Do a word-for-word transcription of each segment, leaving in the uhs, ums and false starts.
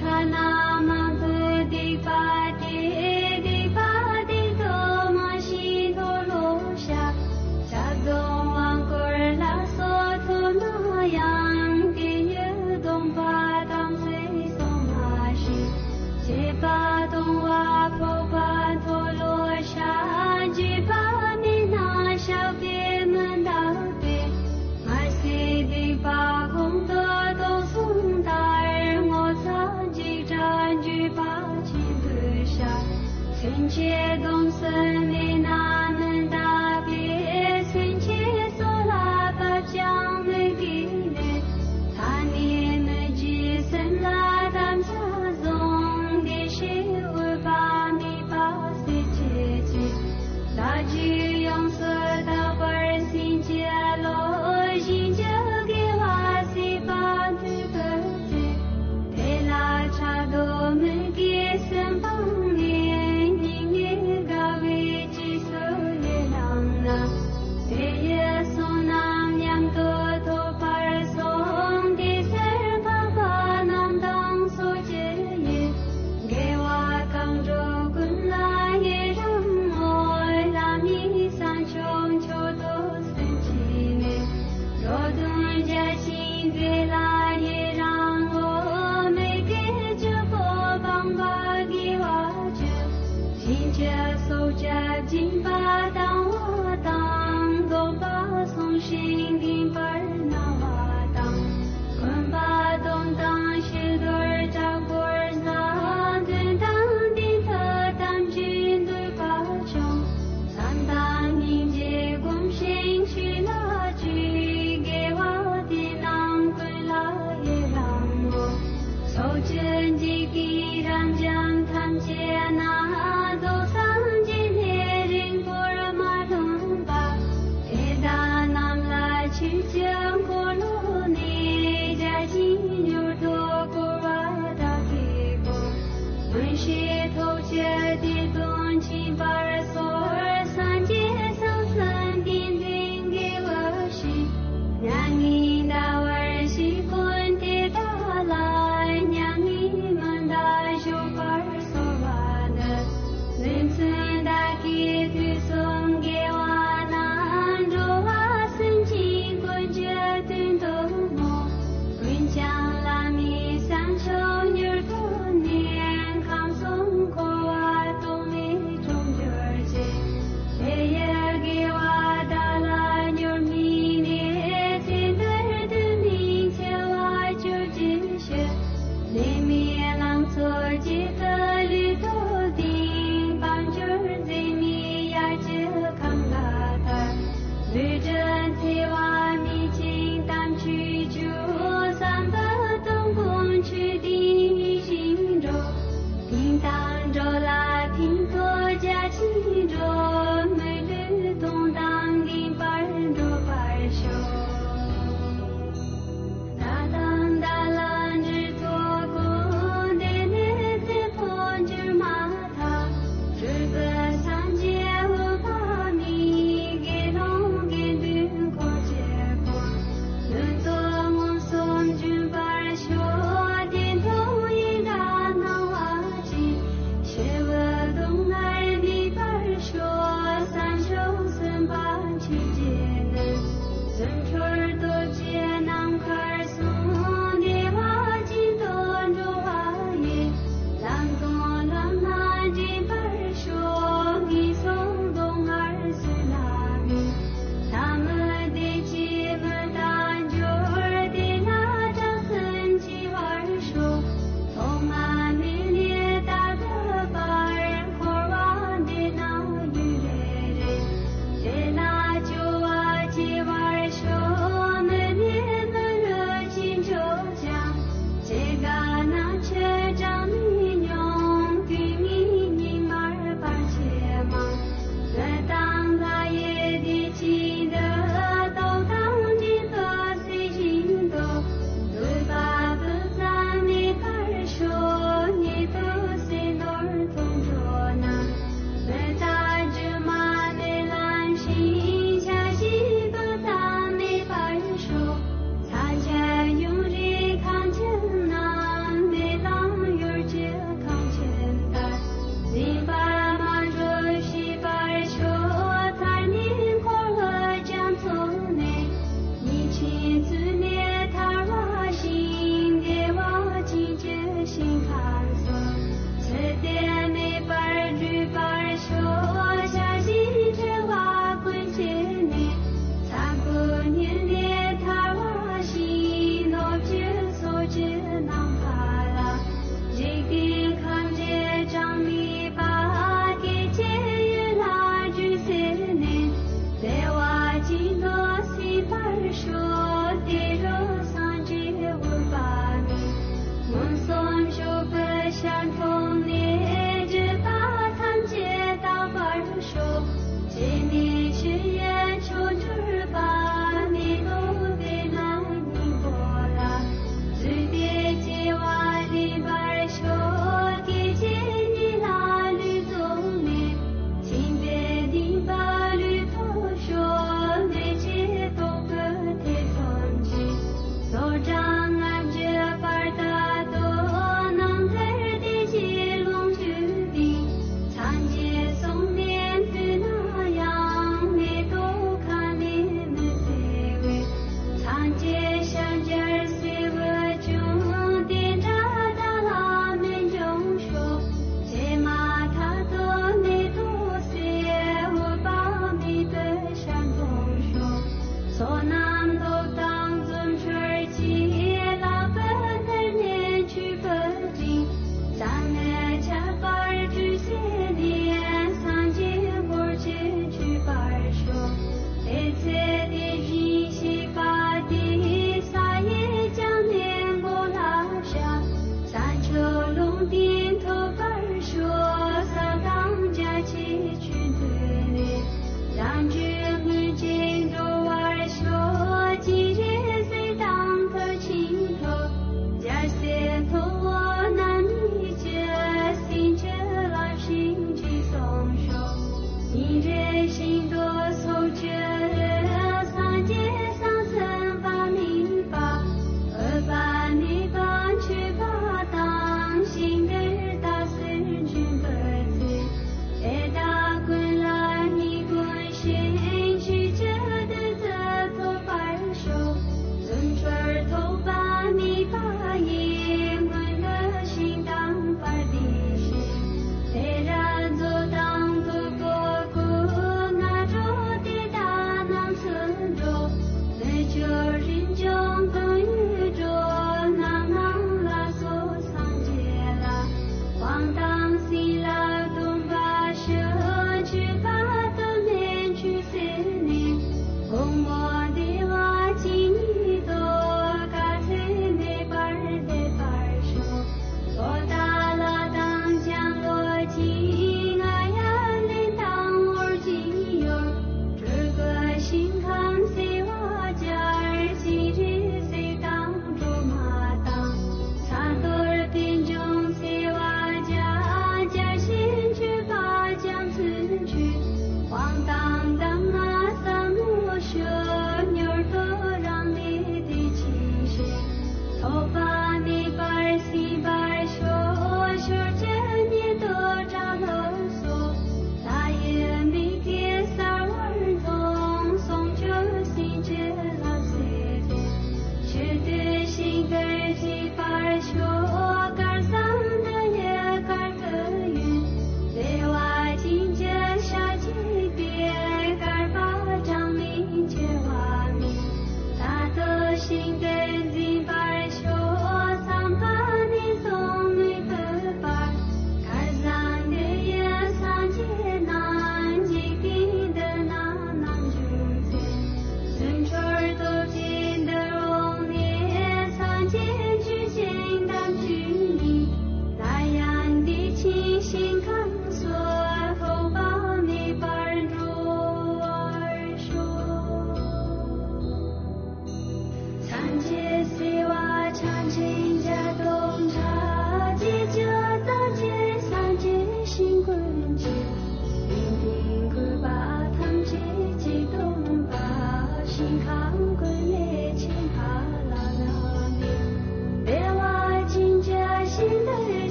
ཁ་ན་མ་ཐོ་སྡིག་པ་དེ། སྡིག་པ་དེ་དོ་མ་ཤི་དོ་ལོ་ཤ། ཤ་དོ་མ་འཁོར་ལ་སོ་ཐོ་ན་ཡང་དེ་ཡུལ་སྡོམ་པ་དམ་ཚིག་སོ་མ་ཤི། ཤེས་པ་དོང་བ་ཕོ་པ་ཐོ་ལོ་ཤ། འཇིགས་པ་མི་ན་ཤ་བའི་མི་འདག་པས། མ་སི་སྡིག་པ་གོང་དུ་དོ་སུང་ལྟར་ངོ་ཚ་འཇིགས་སྐྲག་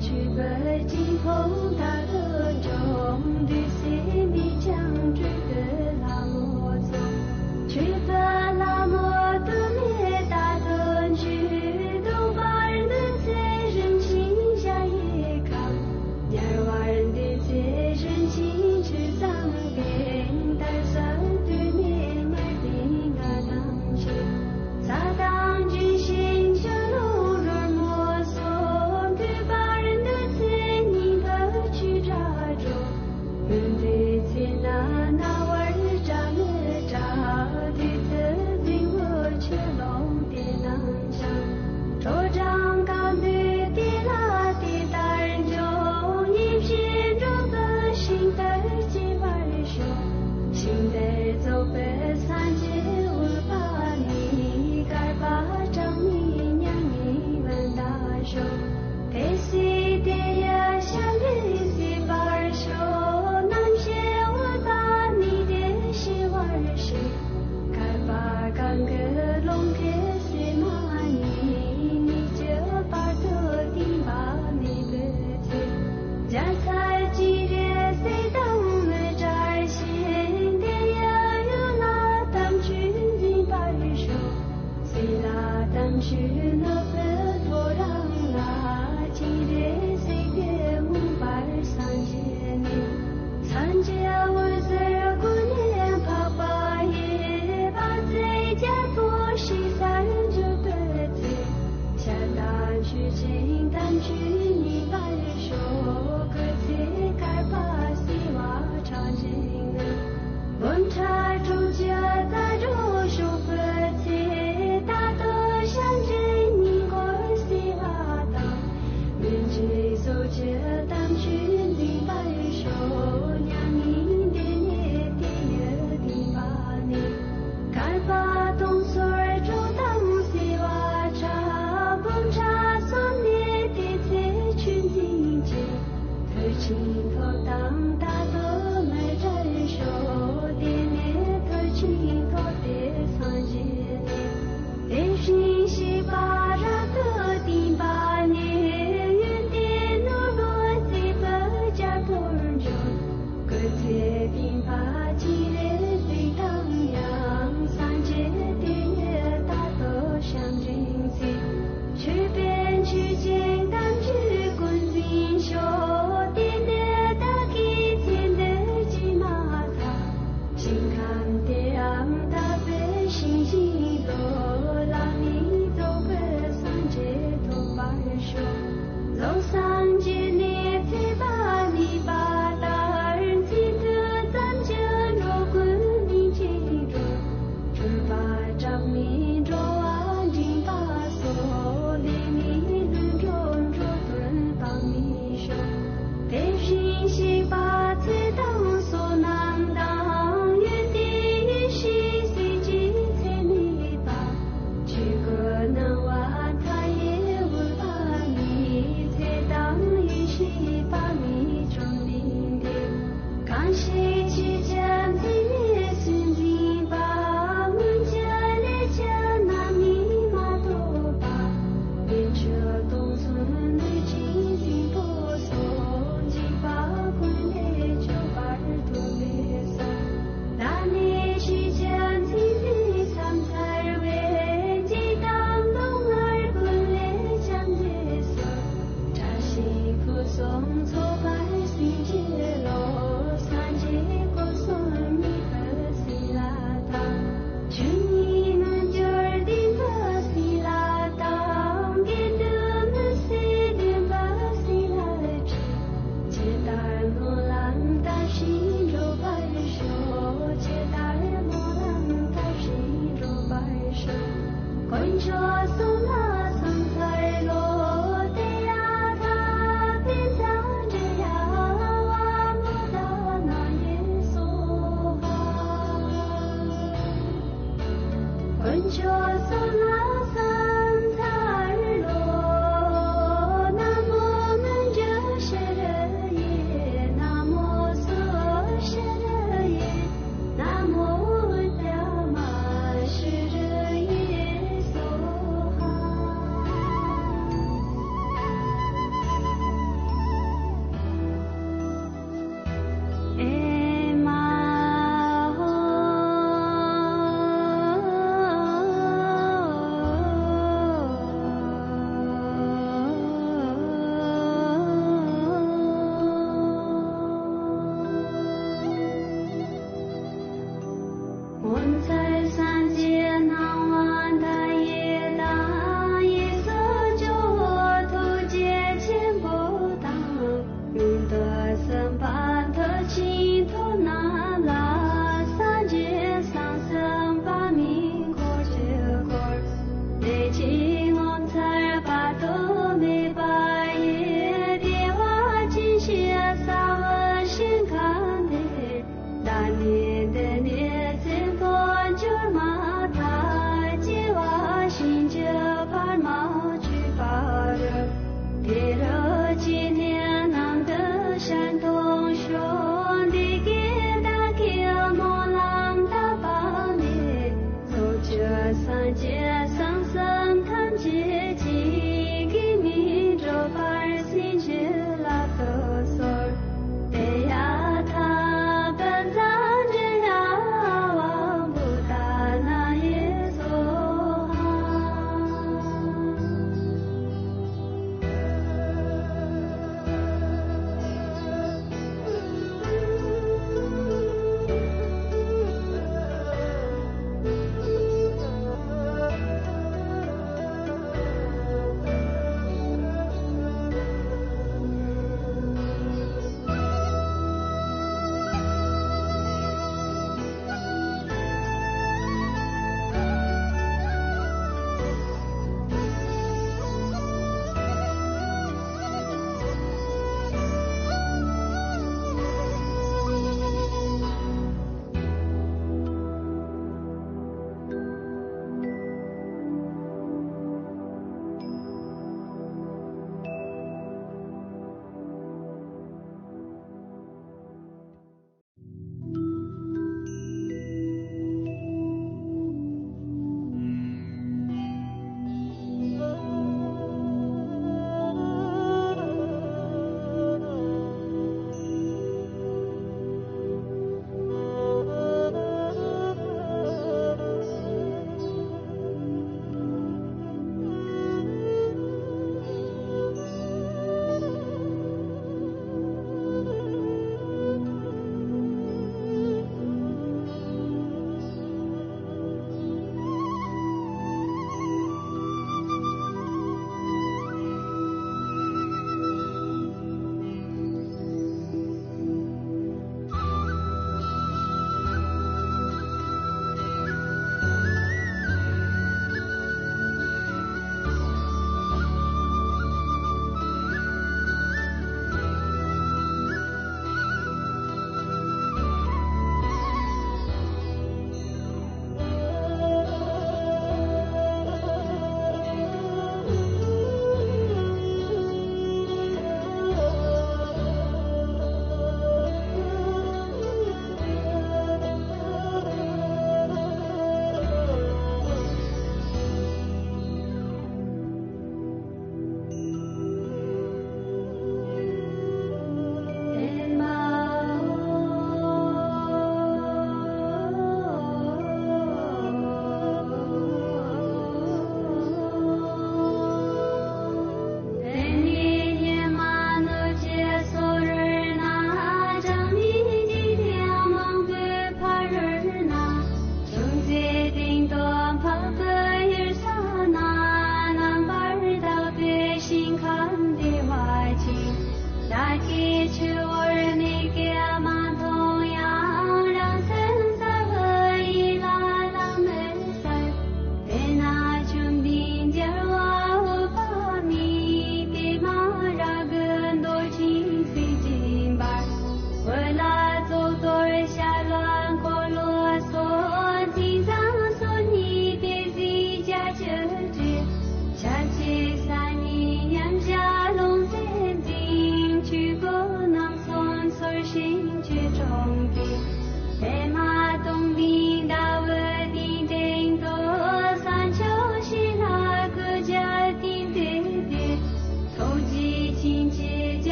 ཆོས་པ་ཅི་ཕོང་ད་དུ་འཇོམས་འདུས་སེ་མི་ཅང་སྤྲུལ་དུ་ལྷ་མོ་ཚོ། ཆོས་པ་ལྷ་མོ་དུ་མེད་ད་དུ་འཇུ། སྟོང་པར་འདུས་ཚེ་རིན་ཆེན་ཞྭ་ཡི་ཁམས། ཉར་བར་འདུས་ཚེ་རིན་ཆེན་ཆུ་གཙང་པའི། དར་ཟབ་དུས་མེད་དམར་པོའི་ང་དང་ཆེ། ས་དང་ལྗོན་ཤིང་ཆུ་ཀླུང་རོལ་མོ་སོགས། འདུས་པར་འདུས་ཚེ་སྙིང་གི་ཆུ་སྒྲ་སྒྲོག། མུན་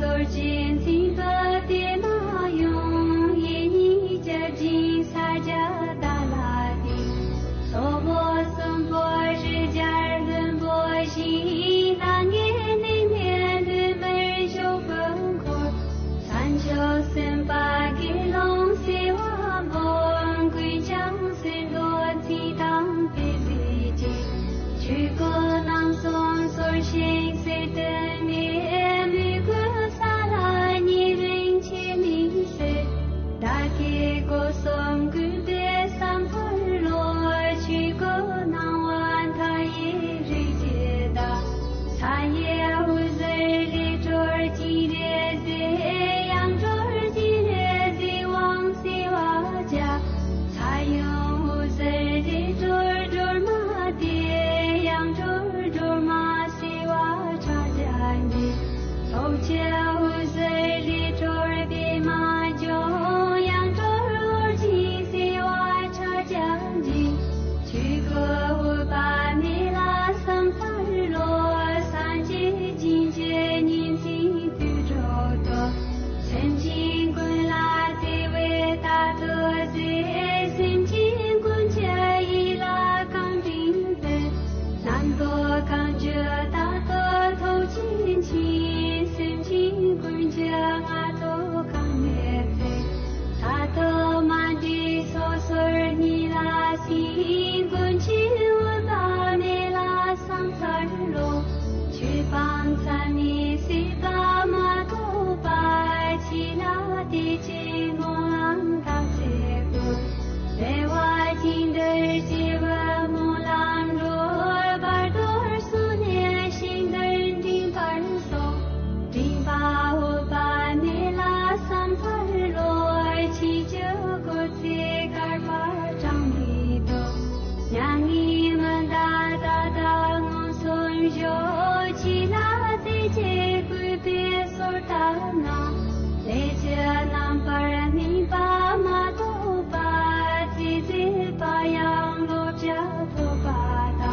རྡོ་རྗེ་འཛིན་པ་དེ་མ་ཡོང་། ཡེ་ཉིད་སྐྱབས་སྦྱིན་ས་སྐྱ་བདག་ལ་བསྟེན། སོག་པོ་གསུམ་པོ་རི་རྒྱལ་ལྷུན་པོ་བཞིན། ལྷང་ངེ་གནས་ནས་ལྷུན་པོར་ཕྱོགས་ཀུན་འཁོར། ས་མཆོག་སེམས་དཔའ་དགེ་སློང་སེར་བ་འབུམ། ཀུན་ཀྱང་སེམས་རྟོག་ཚིག་དང་དཔེ་ཟེར་གྱིས། ཆོས་སྐུ་རྣམ་གསུམ་ཚོར་ཞིང་གསེར་དུ་གནས། མོས་གུས་ས་ལ་ཉེ་རིང་ཆེ་ནུས་སེལ། བདག་གི་སྒོ་གསུམ་གུས་པས་བསམ་འཁོར་ལོ། ཆོས་སྐུ་སྣང་བ་མཐའ་ཡས་རིགས་ཀྱི་བདག་ས་ཡི་འོད་ཟེར་ལས་སྒྲོལ་སྤྱན་རས་གཟིགས། ཡང་སྒྲོལ་སྤྱན་རས་གཟིགས་དབང་བསིལ་བ་རྒྱ། ས་ཡོམ་འོད་ཟེར་ལས་སྒྲོལ་སྒྲོལ་མ་སྟེ། ཡང་སྒྲོལ་སྒྲོལ་མ་བསིལ་བ་ཕྱག་རྒྱ་འགྱེད། ཚོགས་ཀྱི་འོད་ཟེར་ལས་སྒྲོལ་པདྨ་འབྱུང་། ཡང་སྒྲོལ་ཨོ་རྒྱན་བསིལ་བ་ཕྱག་རྒྱ་འགྱེད། ཆོས་སྐུ་འོད་དཔག་མེད་ལ་བསམ་འཁོར་ལོ། སངས་རྒྱས་བྱིན་གྱིས་བརྙས་ཚིག་དུད་འགྲོ་བཏུལ། སེམས་ཅན་ཀུན་ལ་བརྩེ་བས་ལྟ་སྟོན་མཛད། སེམས་ཅན་ཀུན་གྱི་ཡིད་ལ་གང་དྲན་པའི། རྣམ་རྟོག་གང་བྱུང་ད་ལྟོ་ཐུགས་རྗེ་ཆེ། སེམས་ཅན་ཀུན་གྱི་སྔ་ཐོག་གང་མེད་པའི། ད་ལྟོ་མ་འདྲིས་སོ་སོར་གཉིད་ལ་སིམ། ཀུན་གྱི་འོད་དཔག་མེད་ལ་བསམ་འཁོར་ལོ། ཆོས་སྤངས་མཚམས་མེད་སྲིད་པ་མ་ཐོབ་པ། ཕྱི་ལ་དེ་ཅི་སྨོན་ལམ་དག་ཚེ་ཀུན། བདེ་བ་ཅན་དུ་སྐྱེ་བའི་སྨོན་ལམ་འགྲོ། བར་དོར་སོང་ནས་ཤིན་ཏུ་འདྲེན་པར་ཤོག་འདྲེན་པ་འོད་དཔག་མེད་ལ་བསམ་འཁོར་ལོ། ཕྱི་ཆོས་སྐུ་ཚེ་བསྐལ་པ་གྲངས་མེད་དུ། མྱ་ངན་མི་འདའ་ད་ལྟ་མངོན་སུམ་བཞུགས། ཕྱི་ལ་དེ་ཅི་གུས་པས་གསོལ་བཏབ་ན། ལས་ཀྱི་རྣམ་པར་སྨིན་པ་མ་ཐོབ་པ། ཚེ་ཟད་པ་ཡང་བློ་བྱ་ཐོབ་པ་དང་།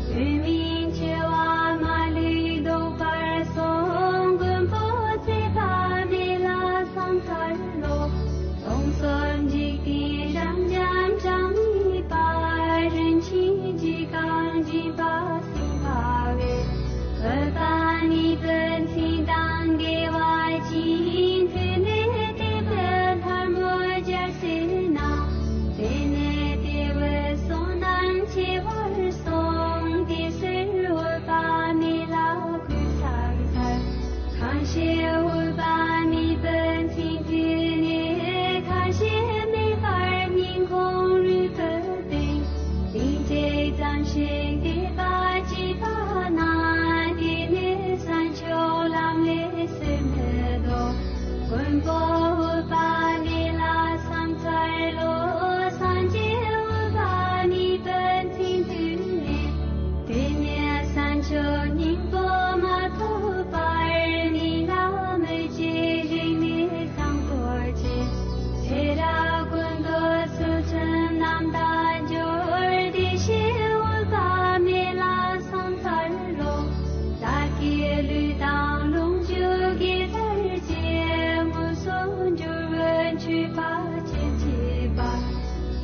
དུས་མིན་འཆི་བ་མ་ལུས་ལྡོག་པར་གསུངས། མགོན་པོ་ཚེ་དཔག་མེད་ལ་བསམ་འཁོར་ལོ། སྟོང་གསུམ་འཇིག་རྟེན་རབ་འབྱམས་གྲངས་མེད་པ། རིན་ཆེན་གྱིས་གང་བརྒྱན་པ་སེམས་དཔའ་བས། བོད་པ་ནི་བུ་མཚན་དང་དགེ་བ་ཅན། ཐོས་ནས་དེ་བས་ཐལ་མོ་སྦྱར་བྱས་ན། དེ་ནས་དེ་བས་བསོད་ནམས་ཆེ་བར་གསུངས། དེ་ཕྱིར་འོད་དཔག་མེད་ལ་གུས་ཕྱག་འཚལ། ཁ་ཕྱེ་འོད་དཔག་མེད་པའི་མཚན་ཐོས་ནས། ཁ་ཞེ་མེད་པར་སྙིང་ཁོང་རུས་པའི་གཏིང་། ལན་གཅིག་ཙམ་ཞིག་དད་པ་སྐྱེས་པ་ན། དེ་ནས་ས་མཆོག་ལམ་ལས་སེམས་མི་ལྡོག་མགོན་པོ་འོད་དཔག་མེད་ལ་བསམ་འཚལ་ལོ། སངས་རྒྱས་འོད་དཔག་མེད་པའི་མཚན་ཐོས་ནས། དེ་ནས་ས་མཆོག་སྙིང་པོ་མ་ཐོབ་བར། གནས་ལ་མི་བྱེད་རིང་ནས་གང་བཀོད་ཅིང་། ཚེ་རབས་ཀུན་ཏུ་ཚུལ་ཁྲིམས་རྣམ་དག་འབྱོར། བདེ་གཤེགས་འོད་དཔག་མེད་ལ་བསམ་འཚལ་ལོ། བདག་གི་ལུས་དང་ལོངས་སྤྱོད་དགེ་རྩར་བཅས། མངོན་སུམ་འབྱོར་བའི་མཆོད་པ་སྤྱན་མཆིས་པ།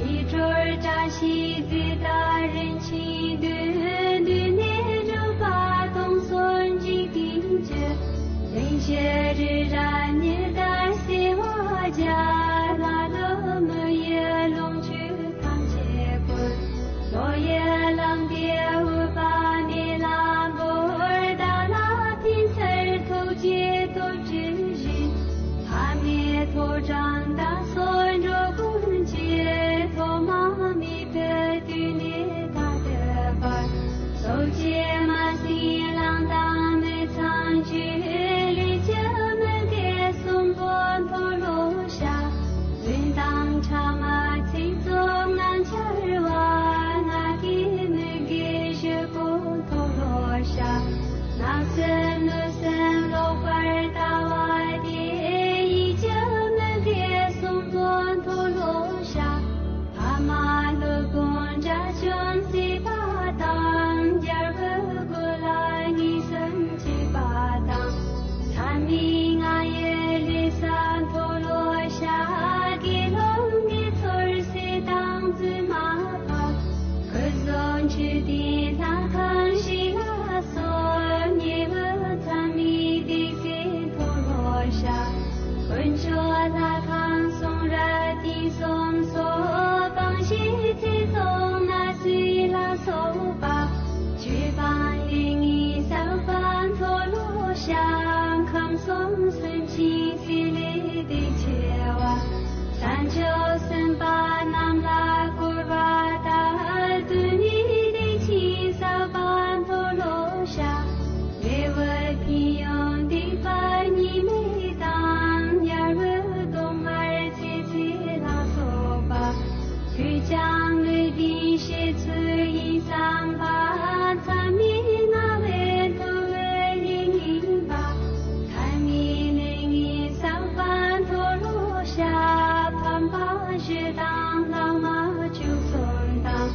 ཡིད་འཕྲོག་བཀྲ་ཤིས་རྫས་དང་རིན་ཆེན་བདུན། བདུན་ནས་སྒྲུབ་པ་སྟོང་གསུམ་འཇིག་རྟེན་གྱི། ལེན་བྱེད་རི་རབ་ཉི་ཟླ་བྱེ་བ་བརྒྱ། ལྷ་ཀླུ་མི་ཡི་ལོངས་སྤྱོད་ཐམས་ཅད་ཀུན། བློ་ཡི་ལམ་པའི་འོད་དཔག་མེད་ལ་འབུལ། བདག་ལ་ཕན་ཕྱིར་ཐུགས་རྗེའི་སྟོབས་བསྐྱེད་བཞིན། ཕ་མའི་ཐོག་དྲངས་བདག་སོགས་འགྲོ་ཀུན་གྱི། ཐོག་མ་མེད་པའི་དུས་ནས་ད་ལྟའི་བར། སྲོག་གཅོད་མ་ཟིན་བླངས་དང་མི་ཚངས་སྤྱོད། ལས་ཀྱི་མི་དགེ་གསུམ་པོ་མཐོལ་ལོ་བཤགས། སོམ་སོ་སྤང་བྱའི་ཚེ་སོང་ན་སུའི་ལ་སོགས་པ། ཆོས་སྤང་ལས་ངན་བསགས་པ་མཐོལ་ལོ་བཤགས། ཁམས་གསུམ་སེམས་ཅན་སྲིད་ལས་འདས་ཕྱིར་བ། ས་མཆོག་སེམས་དཔའ་རྣམས་ལ་བསྐོར་བ་ལྟར། དུས་ནི་བདེ་ཆེན་བསགས་པ་མཐོལ་ལོ་བཤགས། འབྲས་བུ་ཕན་ཡོན་སྡིག་པ་གཉིས་མེད་དང་། དམྱལ་བའི་སྡུག་བསྔལ་ཚེ་ཚད་ལ་སོགས་པ། ཆོས་ཀྱང་ལུས་ལྡན་ཤེས་ཚོལ་ཡིན་བསམ་པ། མཚམས་མེད་ལྔ་བས་མཐོལ་བའི་ལས་ངན་པ། ཐ་མལ་ལས་ངན་བསགས་པ་མཐོལ་ལོ་བཤགས། ཕམ་པ་བཞི་དང་ལྷག་མ་བཅུ་གསུམ་དང་།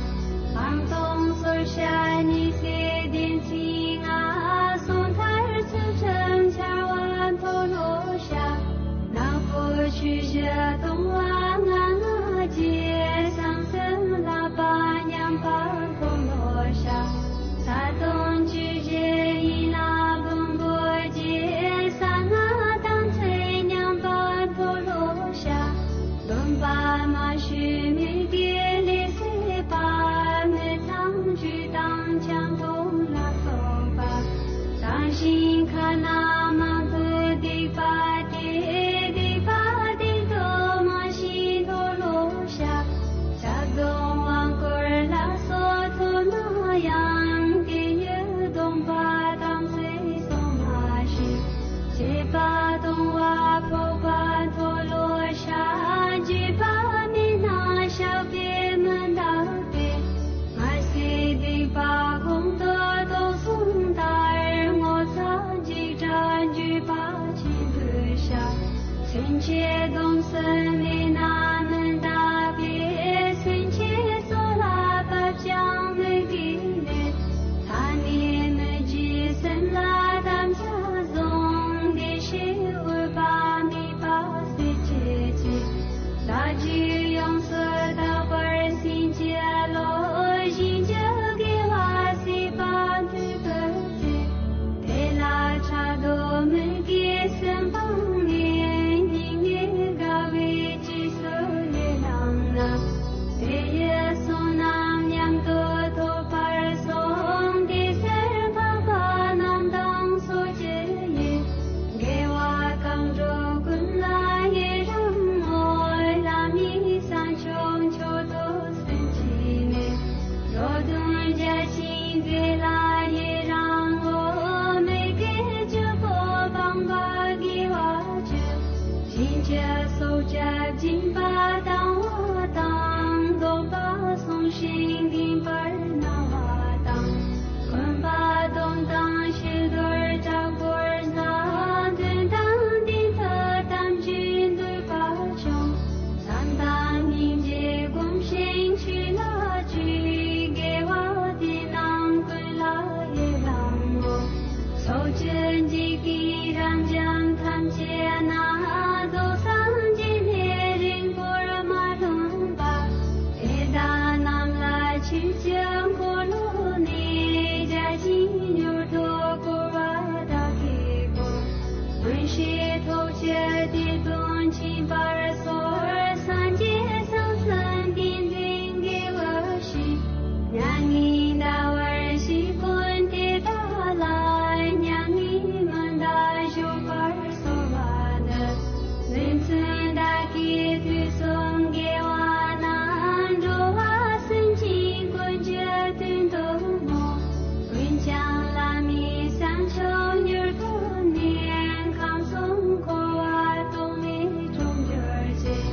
སྤང་ལྟུང་སོར་བཤགས་ཉི་ཚེ་བདུན་ཚེ་ལྔ། སོང་མཐར་ཚུལ་ཁྲིམས་འཆལ་བ་མཐོལ་ལོ་བཤགས། ནག་པོའི་ཆོས་བཞི་ལྟུང་བ་ལྔ་ལྔ་བརྒྱད། བྱང་སེམས་བསླབ་པ་ཉམས་པ་མཐོལ་ལོ་བཤགས། ས་དང་ཆུ་བཞི་ཡན་ལག་བུམ་པའི་རྒྱན། གསང་སྔགས་དམ་ཚིག་ཉམས་པ་མཐོལ་ལོ་བཤགས། སྡོམ་པ་མ་ཞུས་མི་དགེ་ལས་སྲིད་པ། མི་ཚངས་སྤྱོད་དང་ཆང་འཐུང་ལ་སོགས་པ། བཟང་ཞིང་ཁ་ན་མ་ཐོ་སྡིག་པ་སྟེ། སྡིག་པ་སྡིག་ཏོ་མ་ཞིག་མཐོལ་ལོ་བཤགས། ཞབས་ཏོག་དབང་བསྐུར་ལ་སོགས་ཐོབ་ན་ཡང་། དེ་ཡི་སྡོམ་པ་དམ་ཚིག་སྲུང་མ་ཤེས། བྱས་པ་ལྟུང་བ་ཕོག་པ་མཐོལ་ལོ་བཤགས། བརྗེད་པ་མེད་ན་བཤགས་པས་མི་འདག་པས། སྔར་སྲིད་སྡིག་པ་གོང་དུ་དོགས་ཟོན་ལྟར། ངོ་ཚ་འཇིགས་སྐྲག་འགྱོད་པ་ཆེན་པོས་བཤགས། སེམས་ཅན་སྡོམ་སྲོལ་མེད་ན་མི་འདག་པས། སེམས་ཅན་སྲོག་ལ་བབ་ཀྱང་མི་དགེ་ལས། ཐ་མལ་མི་བགྱིད་སེམས་ལ་དམ་བཅའ་བཟུང་། བདེ་གཤེགས་འོད་དཔག་མེད་པ་སྲས་བཅས་ཀྱིས། ལྷ་རྒྱུད་ཡོངས་སུ་དག་པར་བྱིན་གྱིས་རློབས། གཞན་གྱི་དགེ་བ་སྲིད་པ་མཐོལ་ཕུད་ཅིང་། དེ་ལ་ཕྲག་དོག་མི་དགེ་གསུམ་སྤངས་ནས། སྙིགས་མའི་དགའ་བའི་རྗེས་སུ་ཡི་རང་ན། དེ་ཡི་བསོད་ནམས་མཉམ་དུ་ཐོབ་པར་སོམས། དེ་ཕྱིར་འཕགས་པ་རྣམས་དང་ཚོགས་ཀྱི་ཡུལ། དགེ་བ་གང་སྒྲུབ་ཀུན་ལ་ཡི་རང་ངོ་། བླ་མེད་ས་མཆོག་མཆོག་ཏུ་སེམས་བསྐྱེད་ནས། འགྲོ་དོན་རྒྱ་ཆེན་མཛད་ལ་ཡི་རང་ངོ་། མི་དགེ་བཅུ་པོ་སྤངས་པ་དགེ་བ་བཅུ། གཞན་གྱི་སྲོག་སྐྱབས་སྦྱིན་པ་དང་བ་དང་། བཟློག་པ་བསྲུང་ཞིང་བསྟེན་པར་གནང་བ་དང་། འཁོན་པ་སྡོམ་དང་ཕྱི་དོར་དྲག་པོར་བཟའ། དོན་དམ་བདེན་མཐའ་ཐམས་ཅད་འདོད་པ་ཆུང་། བསམ་དང་སྙིང་རྗེ་སྒོམ་ཞིང་ཆོས་ལ་སྤྱོད། དགེ་བ་དེ་རྣམས་ཀུན་ལ་ཡི་རང་ངོ་། ཕྱོགས་བཅུའི་འཇིག་རྟེན་རབ་འབྱམས་ཐམས་ཅད་ན། རྫོགས་སངས་རྒྱས་ནས་རིང་པོར་མ་ལྷུང་བར། དེ་དག་རྣམས་ལ་ཆོས་ཀྱི་འཁོར་ལོ་ནས། བརྒྱ་བྱིན་མྱུར་དུ་བསྐོར་བ་དག་གི་སྒོ། མངོན་ཤེས་ཐོབ་ཕྱིར་དེ་དོན་མཁྱེན་པར་གསོལ། སངས་རྒྱས་སངས་ཚུལ་བསྟན་འཛིན་དགེ་བའི་བཤེས། མྱ་ངན་འདའ་བར་བྱེད་ཀུན་དེ་དག་ལ། མྱ་ངན་མི་འདའ་བཞུགས་པར་གསོལ་བ་འདེབས། རྗེ་བཙུན་བདག་གིས་དུས་གསུམ་དགེ་བ་རྣམས། འགྲོ་བ་སེམས་ཅན་ཀུན་གྱི་དོན་དུ་བསྔོ། ཀུན་ཀྱང་བླ་མེད་ས་མཆོག་མྱུར་ཐོབ་ནས། ཁམས་གསུམ་འཁོར་བ་སྟོངས་པའི་གྲོགས་འགྱུར་ཅིག།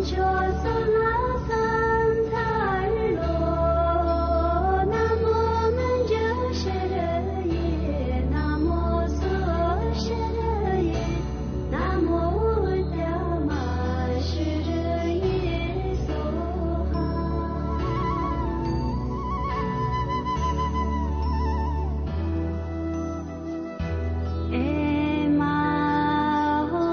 མཆོག་གསུམ་ལ་ཕྱག་འཚལ་ལོ། ན་མོ་མཉྫུ་ཤྲཱི་ཡེ། ན་མོ་སུ་ཤྲཱི་ཡེ། ན་མོ་ཨུཏྟ་མ་ཤྲཱི་ཡེ་སྭཱ་ཧཱ། ཨེ་མ་ཧོ།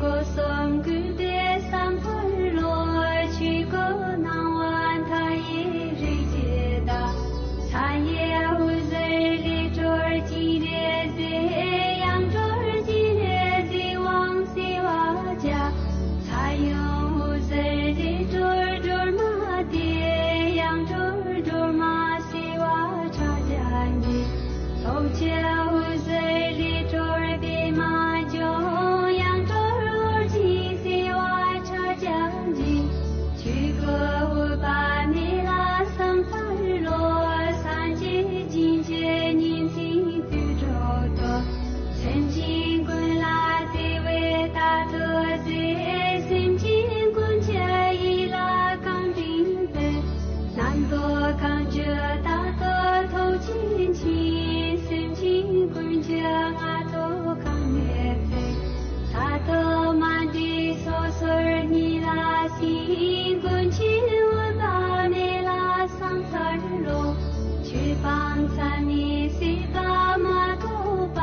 སྐུ་གསུམ་གུས་པས་བསམ་འཁོར་ལོ། ཆོས་སྐུ་སྣང་བ་མཐའ་ཡས་རིགས་བརྒྱད་དང་། མཐའ་ཡས་འོད་ཟེར་ལས་སྒྲོལ་སྤྱན་རས་གཟིགས། ཡང་སྒྲོལ་སྤྱན་རས་གཟིགས་དབང་བསིལ་བ་རྒྱ། ས་ཡོམ་འོད་ཟེར་ལས་སྒྲོལ་སྒྲོལ་མ་སྟེ། ཡང་སྒྲོལ་སྒྲོལ་མ་བསིལ་བ་ཕྱག་རྒྱ་འགྱེད། ཚོགས་ཀྱི་འོད་ཟེར་ལས་སྒྲོལ་པདྨ་འབྱུང་། ཡང་སྒྲོལ་འོད་ཆེན་བསིལ་བ་ཕྱག་རྒྱ་འགྱེད། ཆོས་སྐུ་འོད་དཔག་མེད་ལ་ཕྱག་འཚལ་ལོ། སངས་རྒྱས་བྱིན་གྱིས་མཉེས་ཤིང་དུད་འགྲོ་སྟོན། སེམས་ཅན་ཀུན་ལ་བརྩེ་བའི་ལྟ་སྟོན་མཛད། སེམས་ཅན་ཀུན་གྱི་ཡིད་ལ་གང་དྲན་པའི། རྣམ་རྟོག་གང་བཅོམ་ལྟ་སྟོན་ཐུགས་རྗེ་ཆེན། སེམས་ཅན་ཀུན་གྱི་སྔ་དྲོ་གང་ནས་ཚེ། ས་དང་མ་འདྲེས་སོ་སོར་གཉིས་ལ་ཕྱིན། ཀུན་མཁྱེན་འོད་དཔག་མེད་ལ་ཕྱག་འཚལ་ལོ། ཆོས་སྤངས་མཚམས་མེད་ཟད་པ་མ་གཏོགས་པ།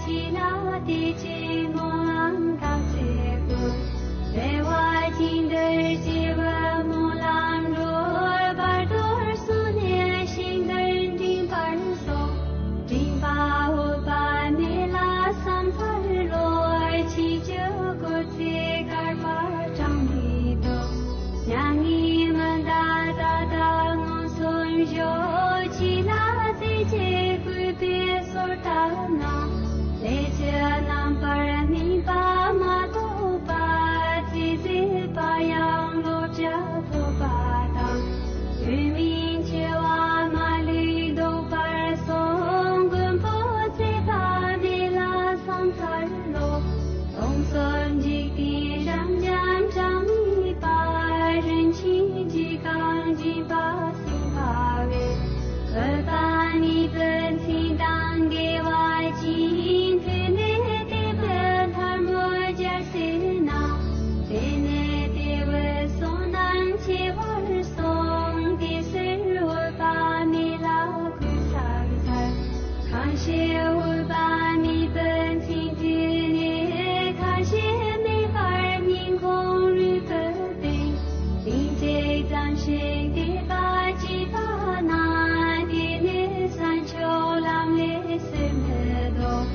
ཆོས་ལ་དད་ཅིང་སྨོན་ལམ་ཐམས་ཅད་ཀུན། བདེ་བ་ཅན་དུ་སྐྱེ་བའི་སྨོན་ལམ་སྒྲོལ། བར་དོར་གསུམ་ནས་ཤིན་ཏུ་འདྲེན་པར་གསོལ། འདྲེན་པ་འོད་དཔག་མེད་ལ་ཕྱག་འཚལ་ལོ། ཆོས་ཀྱི་སྐུ་ཚེ་བསྐལ་པ་གྲངས་མེད་དུ། མྱ་ངན་མི་འདའ་ད་ལྟ་མངོན་སུམ་བཞུགས། ཆོས་ལ་རྩེ་གཅིག་གུས་པས་གསོལ་བཏབ་ན། ལས་ཀྱི་རྣམ་པར་སྨིན་པ་མ་གཏོགས་པ། ཅི་མཛད་པ་ཡང་བློ་གྲོས་ཐོབ་པ་དང་། དུས་མིན་འཆི་བ་མ་ལུས་ལྡོག་པར་གསུངས། མགོན་པོ་ཚེ་དཔག་མེད་ལ་ཕྱག་འཚལ་ལོ། སྟོང་གསུམ་འཇིག་རྟེན་རབ་འབྱམས་གྲངས་མེད་པ། རིན་ཆེན་གྱིས་གང་བརྒྱན་པ་སེམས་དཔའ་བས། བོད་པ་མིའི་བུ་ཚན་དང་འགལ་བ་ཅན། དེ་ནས་དེ་བོད་ལྷ་མོ་རྒྱལ་སྲས་རྣམས། དེ་ནས་དེ་བོད་བསོད་ནམས་ཆེ་བར་གསུངས། དེ་ཕྱིར་འོད་དཔག་མེད་ལ་གུས་ཕྱག་འཚལ། ཁ་ཕྱིར་འོད་དཔག་མེད་བུ་ཚན་དུས་ནས། ཁ་ཕྱིར་མེད་པར་སྙིང་ཁོང་ལུས་པོ་བརྟན། ལན་གཅིག་ཙམ་ཞིག་དད་པ་བསྐྱེད་པ་ན། དེ་ནས་ས་མཆོག་ལམ་ལས་སུ་མི་ལྡོག།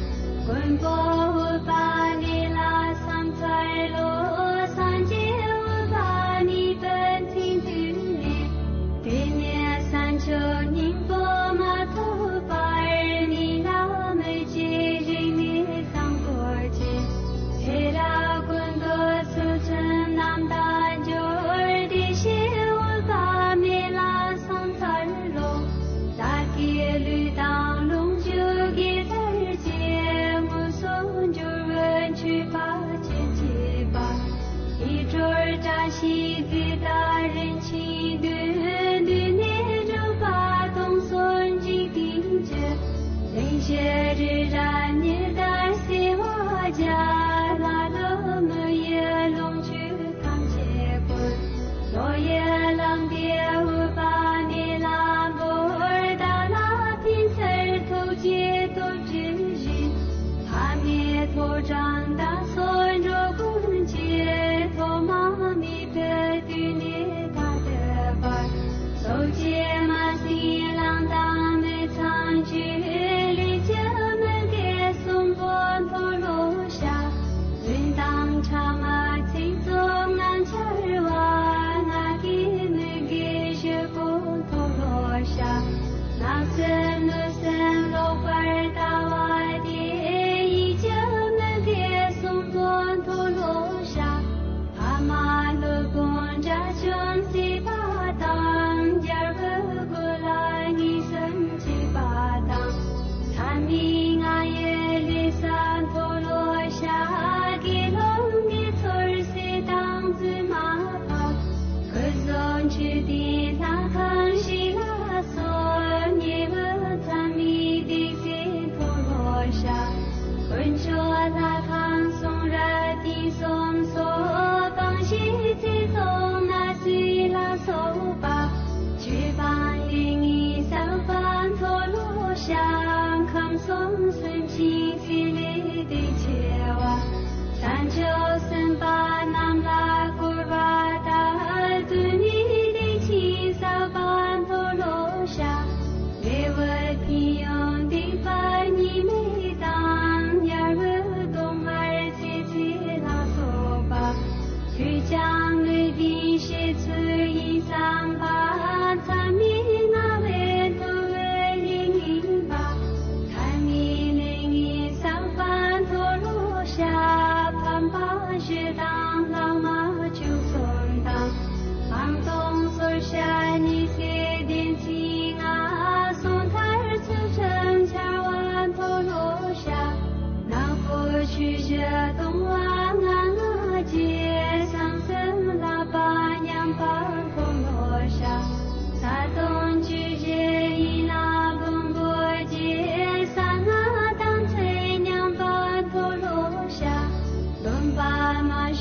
མགོན་པོ་འོད་དཔག་མེད་ལ་ཕྱག་འཚལ་ལོ། སངས་རྒྱས་འོད་དཔག་མེད་བུ་ཚན་དུས་ནས། དེ་ནས་ས་མཆོག་སྙིང་པོ་མ་ཐོབ་བར། གནས་ལ་མི་སྐྱེ་རིག་གནས་བཟང་པོ་ཅན། ཚེ་རབས་ཀུན་ཏུ་ཚུལ་ཁྲིམས་རྣམ་དག་འབྱོར། བདེ་གཤེགས་འོད་དཔག་མེད་ལ་ཕྱག་འཚལ་ལོ། བདག་གི་ལུས་དང་ལོངས་སྤྱོད་དགེ་རྩར་བཅས། མངོན་སུམ་འབྱོར་བའི་མཆོད་པ་ཅི་མཆིས་པ། ཡིད་སྤྲུལ་བཀྲ་ཤིས་རྫས་དང་རིན་ཆེན་བདུན། འདི་ནས་སྒྲུབ་པ་སྟོང་གསུམ་འཇིག་རྟེན་གྱི། གླེང་གཞི་རི་རབ་ཉི་ཟླ་བརྩེགས་པ་བརྒྱ། ཀླ་ཀློ་མི་ཡི་ལོངས་སྤྱོད་ཐམས་ཅད་ཀུན། བློ་ཡི་ལམ་པས་འོད་དཔག་མེད་ལ་འབུལ། བདག་ལ་ཕན་ཕྱིར་ཐུགས་རྗེའི་སྟོབས་བསྐྱེད་བཞིན། ཕ་མའི་ཐོག་དྲངས་དང་ཚོགས་འགྲོ་ཀུན་གྱི། ཐོག་མ་མེད་པའི་དུས་ནས་ད་ལྟ་བར། སྲོག་གཅོད་མ་བྱིན་བླངས་དང་མི་ཚངས་སྤྱོད། ལས་ཀྱི་མུ་གེ་གསུམ་པོ་མཐོལ་ལོ་བཤགས། རྫུན་དང་ཕྲ་མ་ཚིག་རྩུབ་ངན་འཆར་བ། ང་རྒྱལ་མི་དགེ་བཅུ་པོ་མཐོལ་ལོ་བཤགས། བརྣབ་སེམས་གནོད་སེམས་ལོག་པར་ལྟ་བ་སྟེ། ཡིད་ཀྱི་མུ་གེ་གསུམ་པོ་མཐོལ་ལོ་བཤགས། ཕ་མ་སློབ་དཔོན་དགྲ་བཅོམ་བྱེད་པ་དང་། རྒྱལ་པོའི་སྐུ་ལ་ངན་སེམས་བྱེད་པ་དང་། མཚམས་མེད་ལྔ་ཡི་ལས་བསགས་མཐོལ་ལོ་བཤགས། དགེ་སློང་དགེ་ཚུལ་བྱེད་དང་རྫུན་མ་ཕབ། སྐུ་གཟུགས་མཆོད་རྟེན་ལྷ་ཁང་ཞིང་ལ་སོགས། ཉེ་བའི་མཚམས་མེད་སྡིག་ཅན་མཐོལ་ལོ་བཤགས། དཀོན་མཆོག་ལྷ་ཁང་གསུང་རབ་རྟེན་གསུམ་སོགས། སྤང་བྱའི་ཚེ་བསོད་ནམས་ཚུལ་ལ་སོགས་པ། ཆོས་སྤངས་ལས་ངན་བསགས་པ་མཐོལ་ལོ་བཤགས། ཁམས་གསུམ་སེམས་ཅན་ཚེ་ལས་འདས་ཕྱི་བ། ས་མཆོག་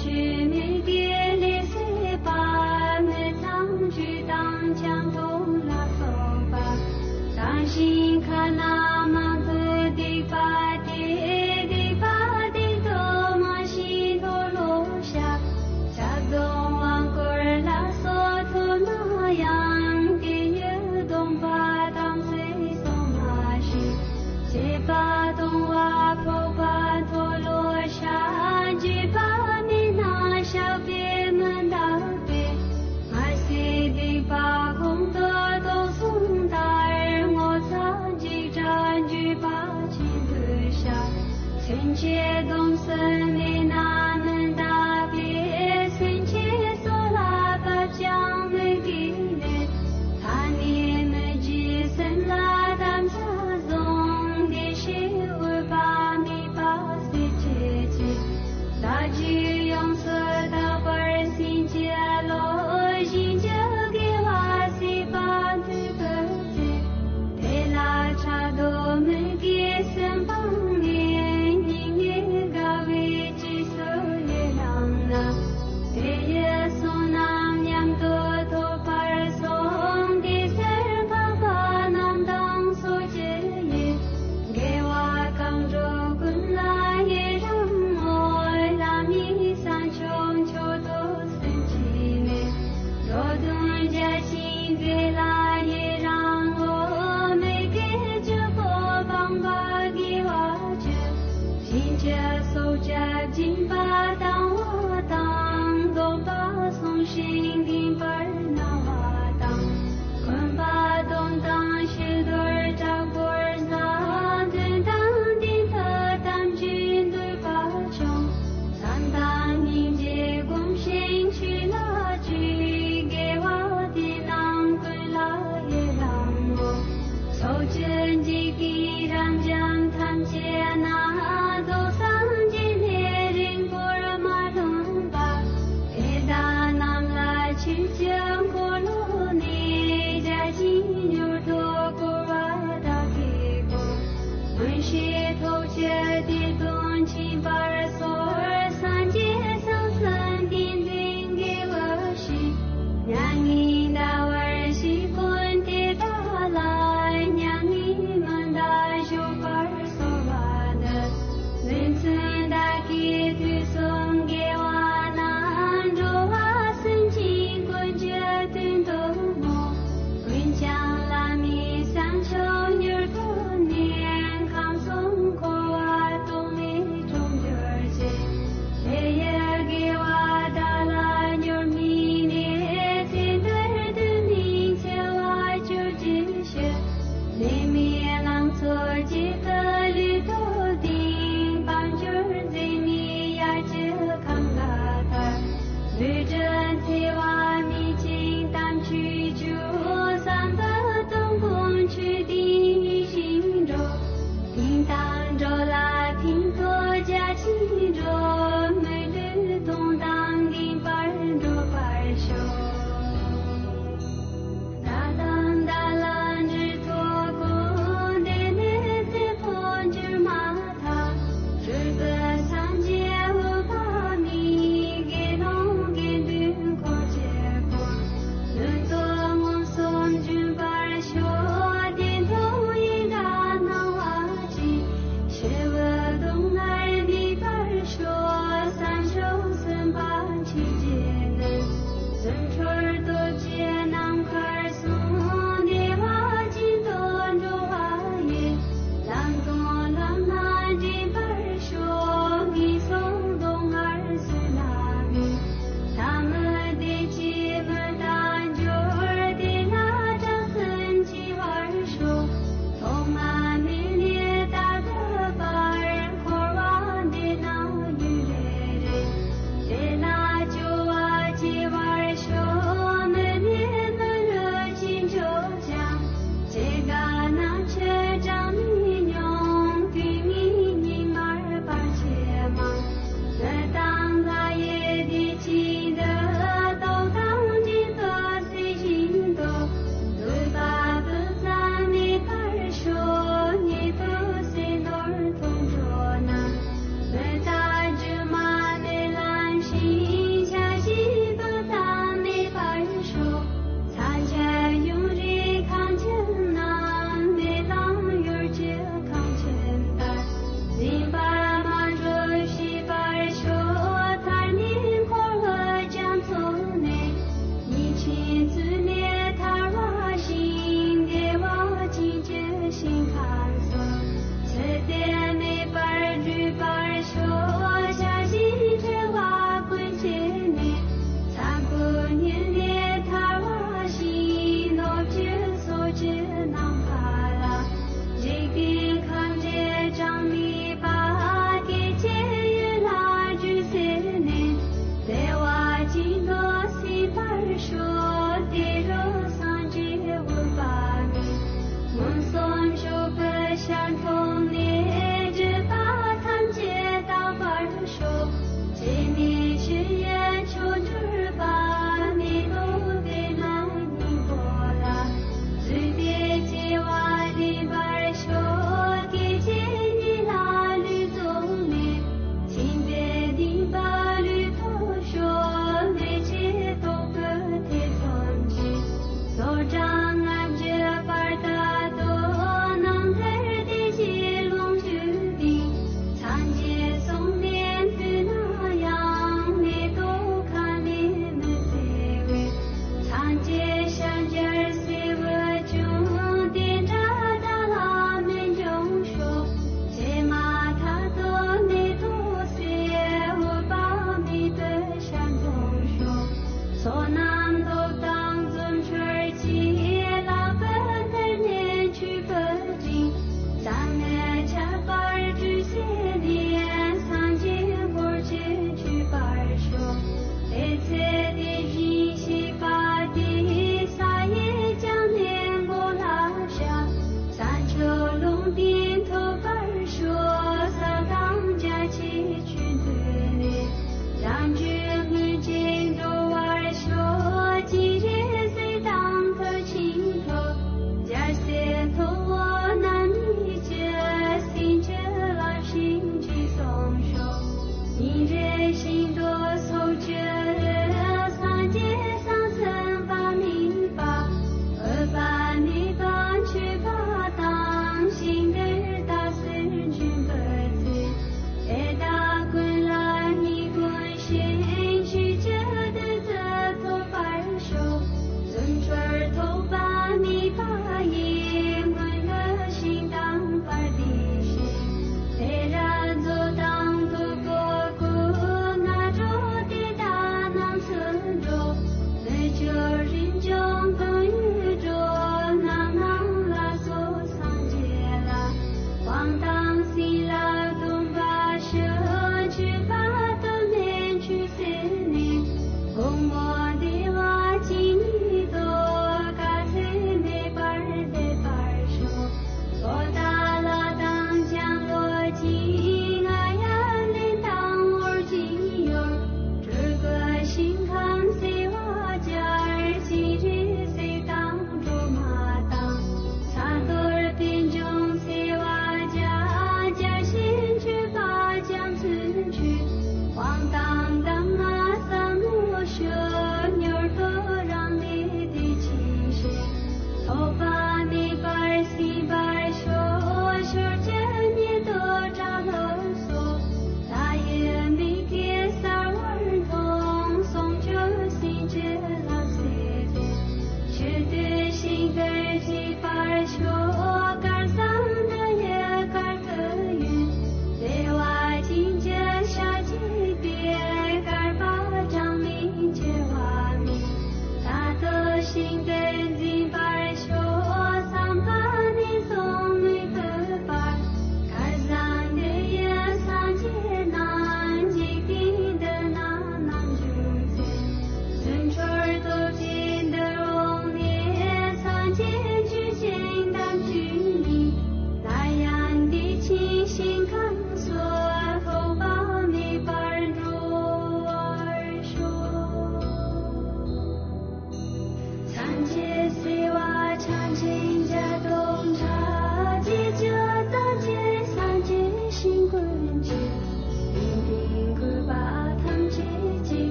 ཆོས་མི་དགེ་ལས་སད་པ། མི་ཚངས་སྤྱོད་དང་འཆམ་མཐུན་ལ་སོགས་པ། བཟང་ཞིང་ཁ་ན་མ་ཐོ་སྡིག་པ་སྟེ། སྡིག་པ་སྡིག་ཏོ་མ་ཞིག་མཐོལ་ལོ་བཤགས། ཞག་དང་དབང་བསྐུར་ལ་སོགས་ཐོབ་ན་ཡང་། དེ་ཡི་སྡོམ་པ་དམ་ཚིག་སྲུང་མ་ཞིག་བྱེད་པ་གཏོང་བ་ཕོག་པ་མཐོལ་ལོ་བཤགས། བྱེད་པ་མིན་ན་བཤགས་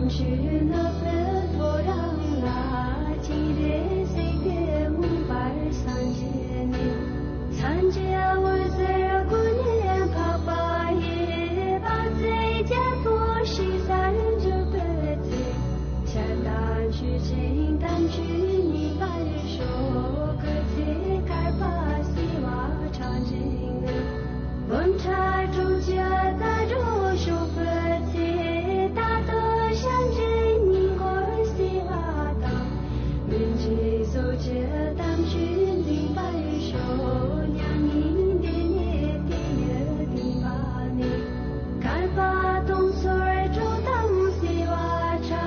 ཆོས་ནོར་བུའི་ཐོ་རངས་ལ། སྤྱན་རས་གཟིགས་དེ་མངོན་པར་སངས་རྒྱས་ནས། སངས་རྒྱས་འོད་ཟེར་ཀུན་ནས་འཕགས་པ་ཡི། དཔལ་བརྩེགས་རྒྱལ་པོ་ཞེས་སར་འཇུག་པའི་ཚེ། ཞལ་དང་མཆོད་ཅིང་དམ་ཆོས་ཉན་པར་ཤོག་སྐུ་ཚེ་བསྐལ་པ་བསིལ་བ་ཕྲ་ཞིང་ནི། འབུམ་ཕྲག་དྲུག་ཅུ་རྩ་དྲུག་བཞུགས་པའི་ཚེ། རྟག་ཏུ་ཞབས་འདྲེན་སྙིང་ཁོང་བསིལ་བ་དང་། མི་འཇིགས་སོགས་ཀྱི་དམ་ཆོས་འཛིན་པར་ཤོག་མཉམ་ཉིད་འདི་ནས་དེ་ཡི་སྟེང་པ་ནས། བསྐལ་པ་སྟོང་ཚོར་སྤྲོ་དང་བསིལ་བ་ཕྲ།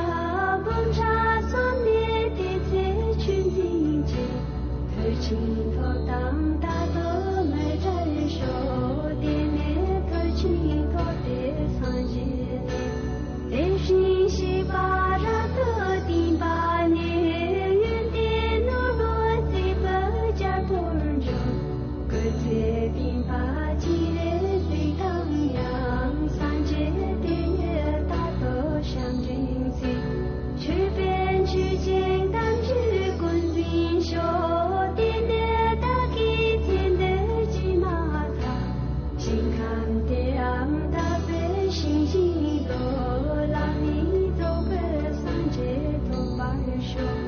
འབུམ་ཕྲག་གསུམ་ནས་དེ་ཚེ་ཆོས་འཛིན་ཅིང་། ཐོས་ཅིང་ཐོབ་དང་རྟག་ཏུ་མི་བྲལ་ཤོག་དེ་ནས་ཐོས་ཅིང་ཐོབ་སྟེ་སངས་རྒྱས་ནས། དེ་བཞིན་གཤེགས་པ་རབ་ཏུ་བསྟིམ་པ་ནས། ཡོན་ཏན་ནོར་བུ་བརྩེགས་པའི་རྒྱལ་པོར་འགྲོ། སྐུ་ཚེ་བསྟན་པ་སྤྱན་རས་གཟིགས་དང་ཡང་། སངས་རྒྱས་དེ་ཉིད་རྟག་ཏུ་ཞབས་འདྲེན་མཛད། མཆོད་པས་མཆོད་ཅིང་དམ་ཆོས་ཀུན་འཛིན་ཤོག་དེ་ནས་བདག་གི་ཚེ་འདི་ཇི་མ་ཐག་ཞིང་ཁམས་དེའང་དག་པའི་ཞིང་བཞིན་དུ། བླ་མེད་རྫོགས་པའི་སངས་རྒྱས་ཐོབ་པར་ཤོག་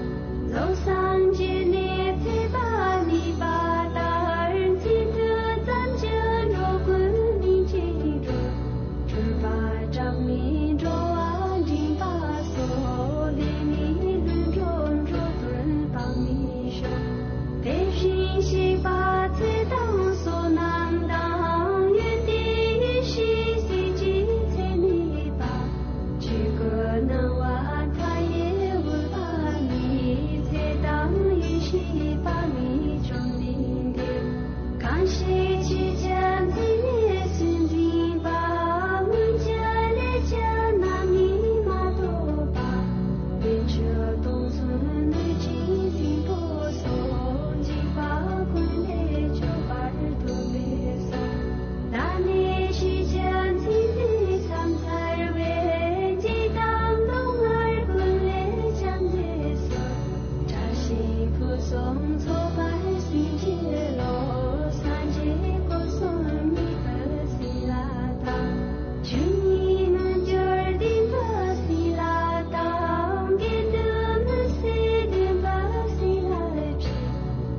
བློ་བཟང་རྒྱུད་ནས་ཚེ་དཔག་མེད་པ་ལྟར། མཚན་ཐོས་ཙམ་གྱིས་འགྲོ་ཀུན་སྨིན་ཅིང་གྲོལ། སྤྲུལ་པ་གྲངས་མེད་འགྲོ་བ་འདྲེན་པ་སོགས། འབད་མེད་ལྷུན་གྲུབ་འགྲོ་དོན་དཔག་མེད་ཤོག་དེ་བཞིན་གཤེགས་པ་ཚེ་དང་བསོད་ནམས་དང་། ཡོན་ཏན་ཡེ་ཤེས་སྲིད་ཀྱི་ཚད་མེད་པ། ཆོས་སྐུ་སྣང་བ་མཐའ་ཡས་འོད་དཔག་མེད། ཚེ་དང་ཡེ་ཤེས་དཔག་མེད་བཅོམ་ལྡན་འདས། གང་ཞིག་ཆོས་ཀྱི་མཚན་ཉིད་སུན་འབྱིན་པ། སྔོན་གྱི་ལས་ཀྱི་རྣམ་སྨིན་མ་ཐོབ་པ། བདེ་མཆོག་སྟོང་གསུམ་ནུས་ཅན་གཟིགས་པོ་སོགས། འཇིགས་པ་ཀུན་ལས་སྐྱོབ་པར་ཐུབ་པའི་གསུང་། བདག་ནི་ཆོས་ཀྱི་མཚན་ཉིད་བསམ་འཚལ་བས། འཇིགས་དང་སྡུག་བསྔལ་ཀུན་ལས་བྱང་སེམས་སུ། བཀྲ་ཤིས་ཕུན་སུམ་ཚོགས་པར་བྱིན་གྱིས་རློབས། སངས་རྒྱས་སྐུ་གསུམ་ཉིད་དུ་བསིལ་ལ་དྭངས། ཆོས་ཉིད་མངོན་གྱུར་བདེན་པ་བསིལ་ལ་དྭངས། དགེ་འདུན་མི་ཟད་བདེན་པ་བསིལ་ལ་ཕྱེ།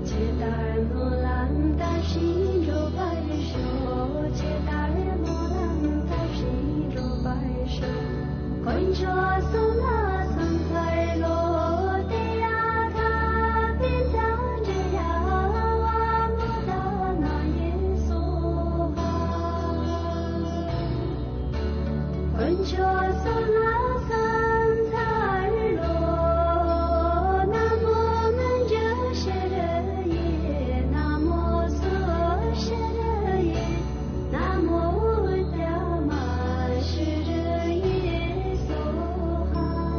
ཇི་ལྟར་སྨོན་ལམ་བཏབ་བཞིན་འགྲུབ་པར་ཤོག་ཇི་ལྟར་སྨོན་ལམ་བཏབ་བཞིན་འགྲུབ་པར་ཤོག་དཀོན་མཆོག་གསུམ་ལ་སོམས་ཚར་ལོ། ཏདྱ་ཐཱ། པཉྩ་ནྱ་ཏཱ་ཡ་ཝ་མོ་དྷ་ན་ཡེ་སྭཱ་ཧཱ། དཀོན་མཆོག་གསུམ་ལ་སོམས་ཚར་ལོ། ན་མོ་མཉྫུ་ཤྲཱི་ཡེ། ན་མོ་སྭཱ་ཤྲཱི་ཡེ། ན་མོ་ཨུཏྟ་མ་ཤྲཱི་ཡེ་སྭཱ་ཧཱ།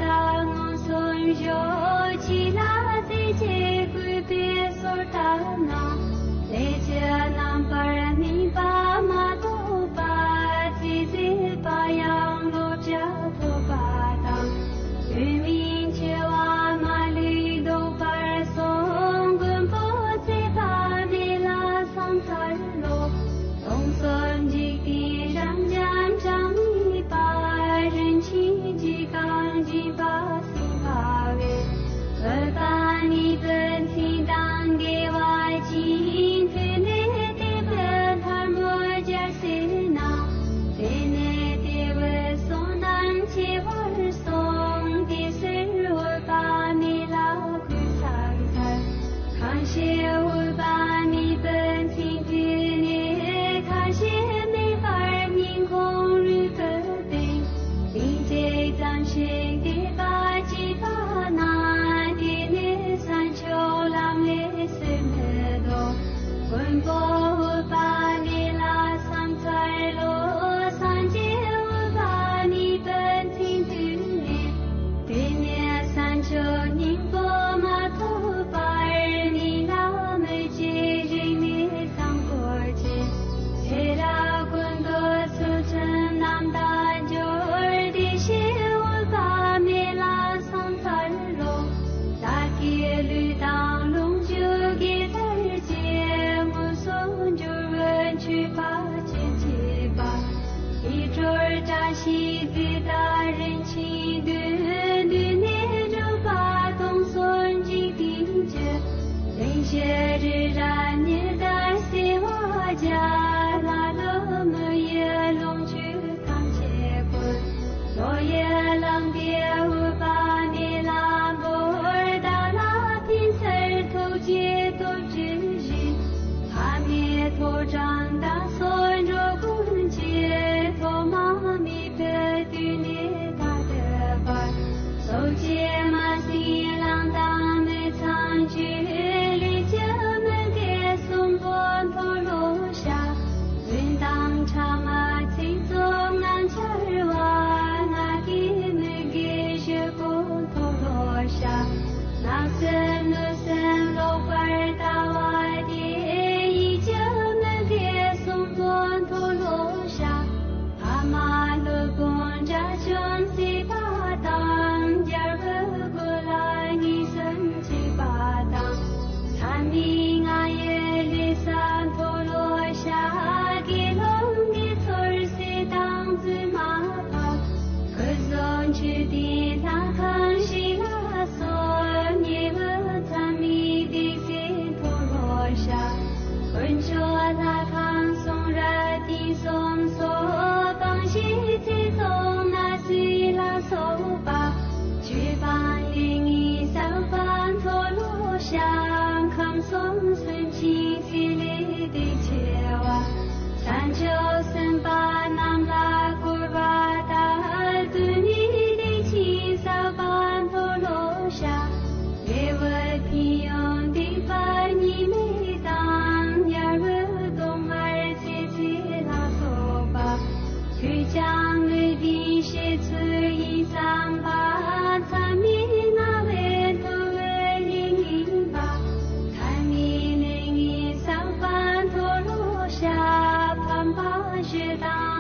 ད་མངོན་སུམ་ཞོག་ཅིག་ལ་ཟེར་ཅེས་གུས་པས་གསོལ་བཏབ་ན། ལས་ཀྱི་རྣམ་པར་སྨིན་པ་མ་གཏོགས་པ། ཅི་བྱེད་པ་ཡང་བློ་བྱ་ཐོབ་པ་དང་། དུས་མིན་འཆི་བ་མ་ལུས་ལྡོག་པར་གསུངས། མགོན་པོ་ཚེ་དཔག་མེད་ལ་སངས་ཚར་ལོ། སྟོང་གསུམ་འཇིག་རྟེན་རབ་འབྱམས་གྲངས་མེད་པ། རིན་ཆེན་གྱི་གང་སྦྱིན་པ་སྲིད་པ་བས། བོད་པ་ནི་བུ་མཚན་དང་འགལ་བ་ཅན། དུས་ནས་དེ་བས་ལྷ་མོ་རྒྱལ་སྲིད་ན། དེ་ནས་དེ་བས་བསོད་ནམས་ཆེ་བར་གསུངས། དེ་ཕྱིར་འོད་དཔག་མེད་ལ་གུས་ཕྱག་འཚལ། གང་ཞིག་འོད་དཔག་མེད་པའི་མཚན་ཐོས་ནས། ཁ་ཞེ་མེད་པར་སྙིང་ཁོང་རུས་པའི་གཏིང་། ལན་གཅིག་ཙམ་ཞིག་དད་པ་སྐྱེས་པ་ན། དེ་ནི་སྨོན་ལམ་ལས་སུ་མི་ལྡོག། མགོན་པོ་འོད་དཔག་མེད་ལ་སངས་ཚར་ལོ། སངས་རྒྱས་འོད་དཔག་མེད་པའི་མཚན་ཐོས་ནས། དེ་ནས་སྨོན་ལམ་སྙིང་པོ་མ་ཐོབ་པར། ནད་ལ་མི་བྱེད་རིག་གནས་བཟང་པོ་ཆེ། ཚེ་རབས་ཀུན་ཏུ་ཚུལ་ཁྲིམས་རྣམ་དག་འབྱོར། དེ་ཕྱིར་འོད་དཔག་མེད་ལ་སངས་ཚར་ལོ། བདག་གི་ལུས་དང་ལོངས་སྤྱོད་དགེ་རྩར་བཅས། མངོན་སུམ་འབྱོར་བའི་མཆོད་པ་ཅི་མཆིས་པ། ཡིད་འཕྲོག་བཀྲ་ཤིས་རྫས་དང་རིན་ཆེན་བདུན། བདུན་ནས་སྒྲུབ་པ་སྟོང་གསུམ་འཇིག་རྟེན་གྱི། ལེན་བྱེད་རི་རབ་ཉི་ཟླ་བྱེ་བ་བརྒྱ། ལྷ་ཀླུ་མི་ཡི་ལོངས་སྤྱོད་ཐམས་ཅད་ཀུན། བློ་ཡི་ལམ་པས་འོད་དཔག་མེད་ལ་འབུལ། བདག་ལ་ཕན་ཕྱིར་ཐུགས་རྗེའི་སྟོབས་ཀྱིས་བཞེས། ཕ་མེས་ཕོ་བྲང་དང་སོགས་འགྲོ་ཀུན་གྱི། ཐོག་མ་མེད་པའི་དུས་ནས་ད་ལྟའི་བར། སྲོག་གཅོད་མ་ཟིན་བླངས་དང་མི་ཚངས་སྤྱོད། ལས་ཀྱི་མི་དགེ་གསུམ་པོ་མཐོལ་ལོ་བཤགས། རྫུན་དང་ཕྲ་མ་ཚིག་རྩུབ་ངན་འཆར་བ། ངག་གི་མི་དགེ་བཞི་པོ་མཐོལ་ལོ་བཤགས། བརྣབ་སེམས་གནོད་སེམས་ལོག་པར་ལྟ་བ་སྟེ། ཡིད་ཀྱི་མི་དགེ་གསུམ་པོ་མཐོལ་ལོ་བཤགས། ཕ་མ་སློབ་དཔོན་དགྲ་བཅོམ་བརྩེགས་པ་དང་། རྒྱལ་བུ་རྒོད་ལ་ངན་སེམས་བྱེད་པ་དང་། ལྷ་མིན་ང་ཡི་ལས་བསགས་མཐོལ་ལོ་བཤགས། དགེ་སློང་དགེ་ཚོར་བསད་དང་རྫུན་མ་ཕབ། སྐུ་གཟུགས་མཆོད་རྟེན་ལྷ་ཁང་ཞིང་ལ་སོགས། ཉེ་བའི་མཚམས་མེད་སྡིག་སེལ་མཐོལ་ལོ་བཤགས། དཀོན་མཆོག་ལྷ་ཁང་གསུང་རབ་རྟེན་གསུམ་སོགས། སྤང་བྱའི་ཚེ་སྲོག་ན་ཚོད་ལ་སོགས་པ། ཆོས་སྤང་ལས་ངན་བསགས་པ་མཐོལ་ལོ་བཤགས། ཁམས་གསུམ་སེམས་ཅན་སྲིད་ལས་སྒྲིབ་ཆེ་བ། བྱང་ཆུབ་སེམས་དཔའ་རྣམས་ལ་བསྐོར་བ་དག། སྡུག་བསྔལ་སྡིག་ཅན་བསགས་པ་མཐོལ་ལོ་བཤགས། དགེ་བའི་ཕན་ཡོན་སྡིག་པ་གཉིས་མེད་དང་། དམྱལ་བའི་སྡུག་བསྔལ་ཚེ་ཚད་ལ་སོགས་པ། ཆོས་ཀྱང་མི་བདེན་བཤད་ཚུལ་ཡིན་བསམ་པ། མཚམས་མེད་ན་བའི་འདུལ་བའི་ལས་ངན་པ། ཐ་མལ་ལས་ངན་བསགས་པ་མཐོལ་ལོ་བཤགས། ཕམ་པ་བཞི་དང་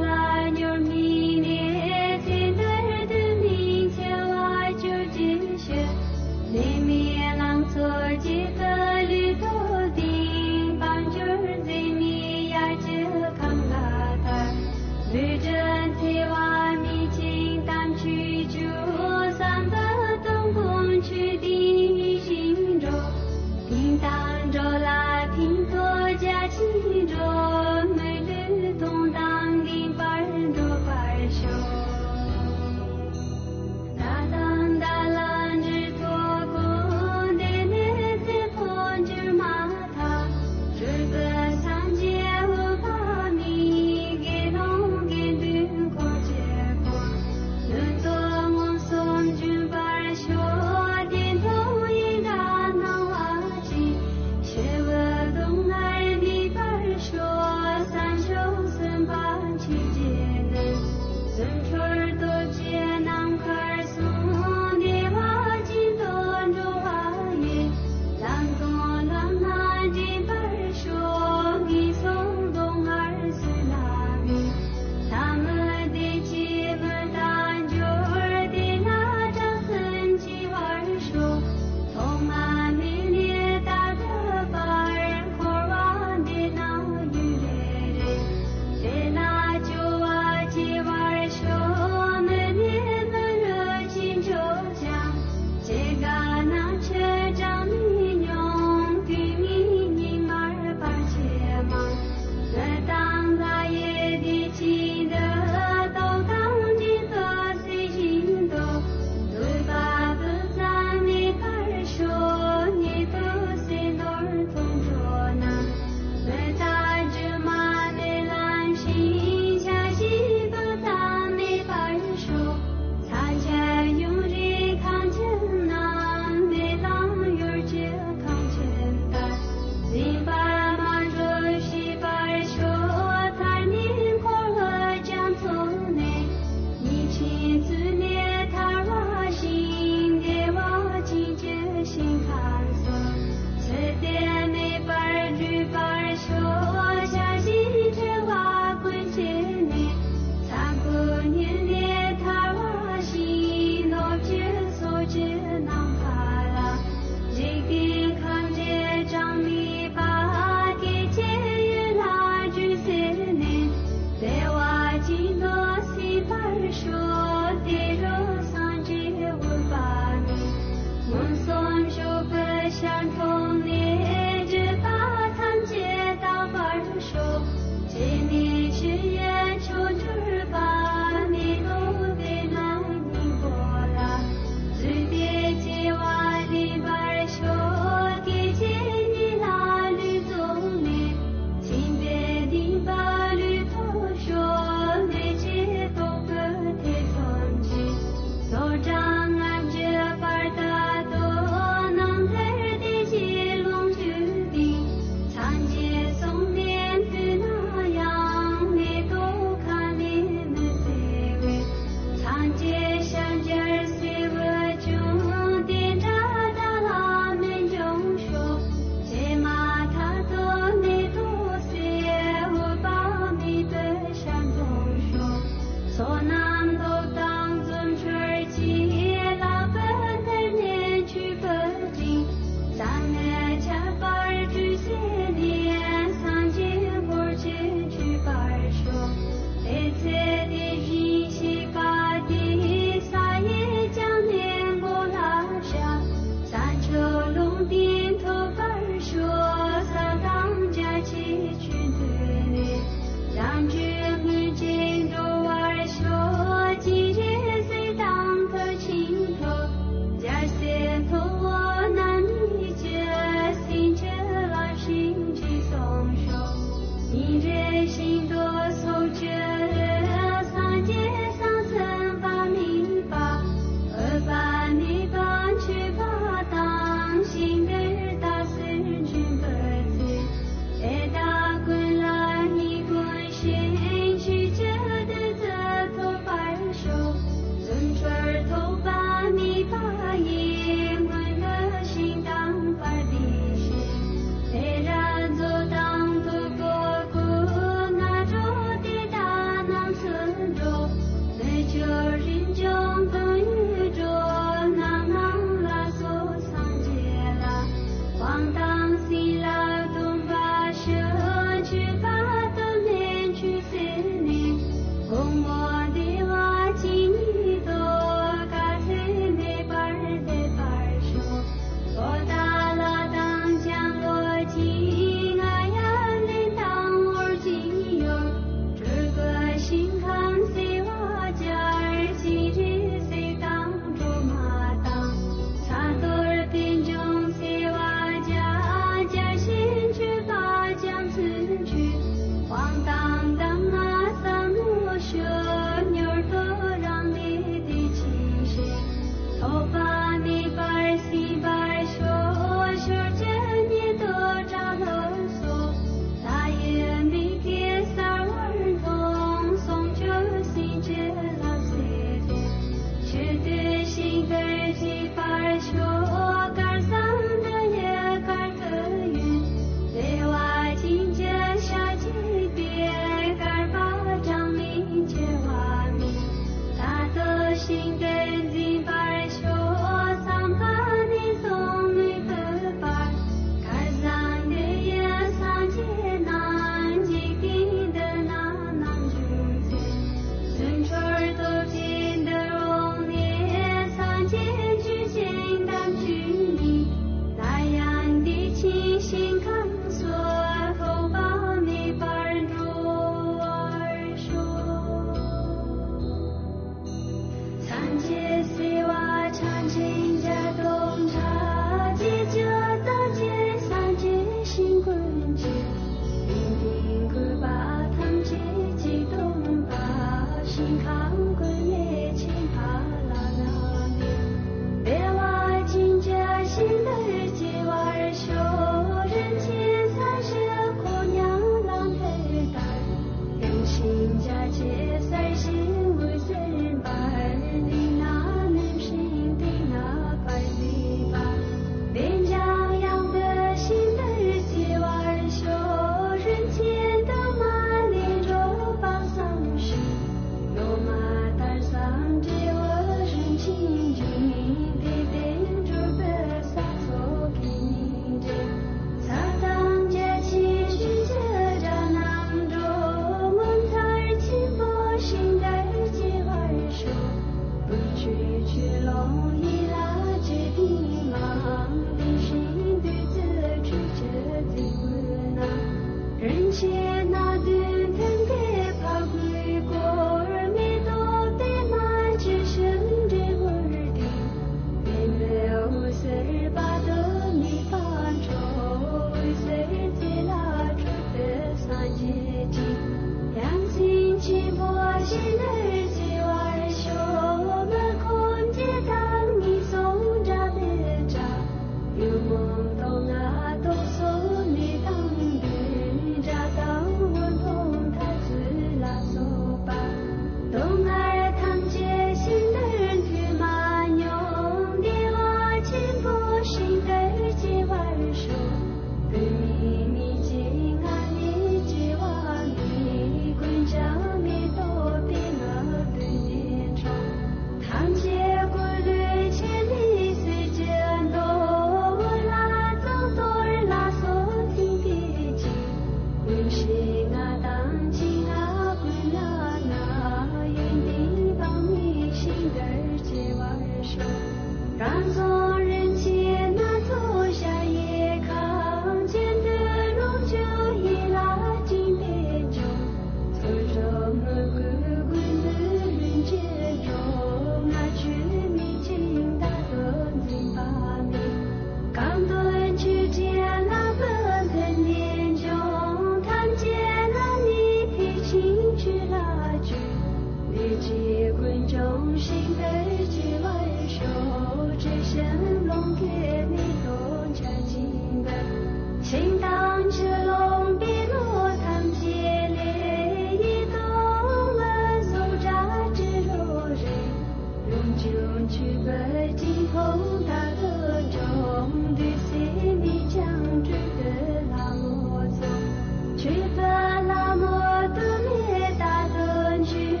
མཆོད་པའི་དྲི་བོ་ད་དུང་འབྱུང་། བདུད་རྩི་མེད་ཀྱང་སྤྲུལ་པའི་ལྷ་མོ་ཚོགས། མཆོད་པའི་ལྷ་མོ་དུ་མས་ད་དུང་མཆོད།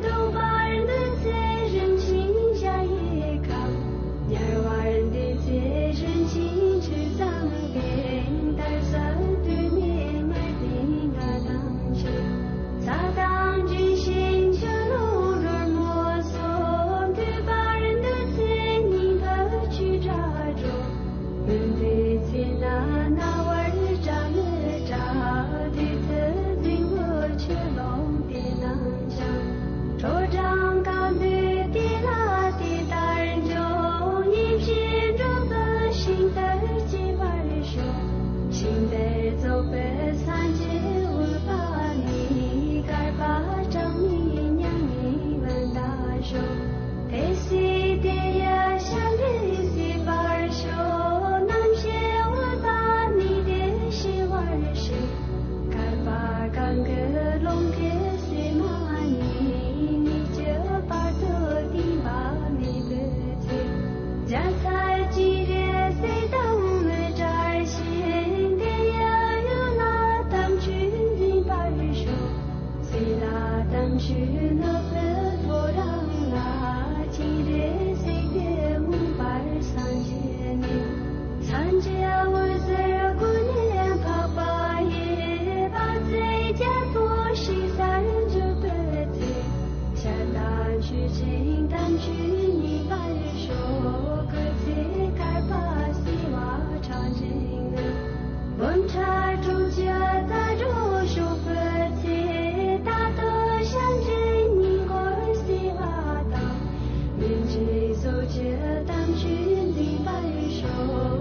སྟོང་པར་འདུད་ཚེ་རིན་ཆེན་གཞལ་ཡས་ཁང་། ཉེ་བར་འདུད་ཚེ་རིན་ཆེན་ཆུ་བཟང་སྟེང་། དར་ཟབ་དུ་མས་དམར་ལྡན་ང་དང་མཆོད། ས་དང་ལྗོན་ཤིང་ཆུ་ཀླུང་རོལ་མོ་སོགས། མཐུད་པར་འདུད་ཚེ་སྙིང་གི་ཆུ་སྒྲ་སྒྲོག། མུན་པའི་ཚེ་ན་རྣ་བར་སྒྲ་མི་གྲག། བདུད་རྩི་རྫིང་བུ་ཆུ་ཀླུང་དེ་རྣམས་ཀྱང་། དྲོ་གྲང་སྐམ་པོའི་དུས་ལ་དེ་ལྟར་འབྱུང་། ཉིན་བྱེད་འགྲོ་བའི་ཤིང་རྟར་སྐྱེ་བར་ཤོག། ཤིང་རྟར་རྫོགས་པའི་སངས་རྒྱས་འོད་དཔག་མེད། བསྐལ་པ་གྲངས་མེད་མྱ་ངན་མི་འདའ་ཤོག། དེ་སྲིད་དེ་ཡི་ཞབས་ལས་གསོས་པར་ཤོག། རྣམ་ཤེས་འོད་དཔག་མེད་དེ་ཞི་བར་ཤོག། བསྐལ་པ་གང་གི་རླུང་གིས་བསྲེགས་མ་ཉམས། གནས་ཀྱི་བར་དུ་གཏིང་བ་མེད་པའི་ཚེ། འཇའ་ཚ་ཅི་རིགས་བསྲེགས་དང་མི་འབྲལ་ཞིང་། དེ་ཡི་གཡོན་ལ་དམ་ཆོས་འཛིན་པར་ཤོག། ཚེ་ལ་དམ་ཆོས་ནོད་པའི་ཐོ་རངས་ལ། ཅི་རིགས་བསྲེགས་ཏེ་མངོན་པར་སངས་རྒྱས་ནས། སངས་རྒྱས་འོད་ཟེར་ཀུན་ནས་འཕགས་པ་ཡི། དཔག་ཚད་བརྒྱ་སྟོང་ཞིག་གསལ་འགྱུར་པའི་ཚེ། ཞལ་ལྟ་མཆོད་ཅིང་དམ་ཆོས་མཉེས་པར་ཤོག། སྐུ་ཚེ་བསྐལ་པ་བསིལ་བ་ཕྲ་ཞིང་ནི། འབུམ་ཕྲག་དྲུག་ཅུ་རྩ་དྲུག་ཞུགས་པའི་ཚེ། རྟག་ཏུ་ཞབས་འདྲེན་སྙིང་ཁོང་བསིལ་བ་དང་། སྙིང་རྗེའི་གཟུགས་ཀྱི་དམ་ཆོས་འཛིན་པར་ཤོག།